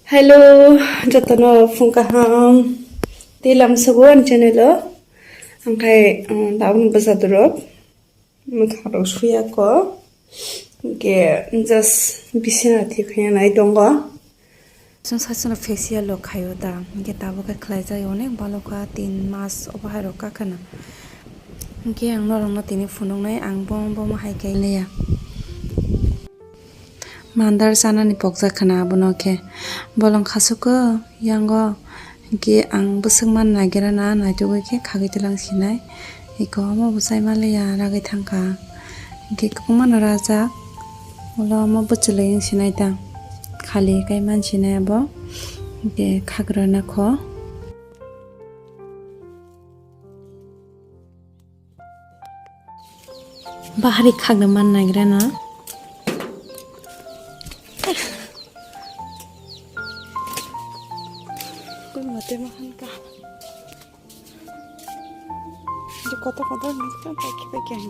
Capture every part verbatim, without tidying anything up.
Hello, jotono phung kaham. Tei lamsogo ani channel o. Angkhai, um, tabuk bwsa dorok. Mwkhang rok suya ko. Hwnkhe just bisina thik khaina nai tongo. Chwng sasano facial rok khaio da. Hwnkhe tabuk khe khlaijak onek balokha tin mas obo hai rok kakhwna. Hwnkhe ang norokno tini phunuknai ang bo, bo hai khe leya. Mandar chanani pokjak khwna abono khe. Bolong khasuko yango, hwnkhe ang bwswk man nagira na, naitugwi khe khagwi twlang sinai. Eko omo bo chai manliya, ragwi thangkha. Hwnkhe kwbangma no rajak, ulo omo bwchwlwi wng sinai ta. Khali kai man sinai abo. Hwnkhe khagra nakho. Bahari khagna man nagira na. Koi mate mahan ka. Je koto koto ni ka paki paki ang.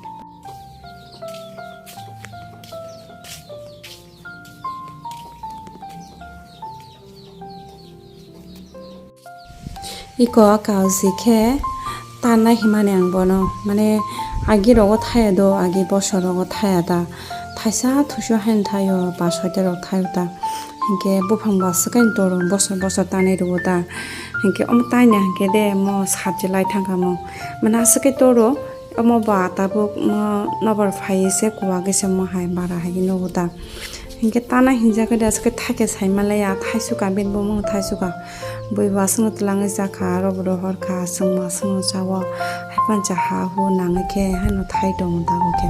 Iko kausi khe tanna himani ang bono, mane, agi rogo thaya do, agi bosor rogo thaya ta, thaisa thusu haino thaio, ba soita rok thaio ta, hinkhe buphang ba swkang toro, bosor bosor tanwi rwo ta, hinkhe omo taina hinkhe de mo sat je lai thangkha mo, mane aswk khe toro. Omo ba tabuk no nobar phai se kuwagwi se mo hai bara hai nugo ta. Hinkhe tana hinjakhe da aswk khe thaikhe sai manlaiya, thaisuka bini bumung thaisuka. Bui bo aswkno twlangwi jakha, aro bo rohorkha, aswkno aswkno chao. Haiphano cha ha hu nangwi khe haino thai tongo tabuk khe.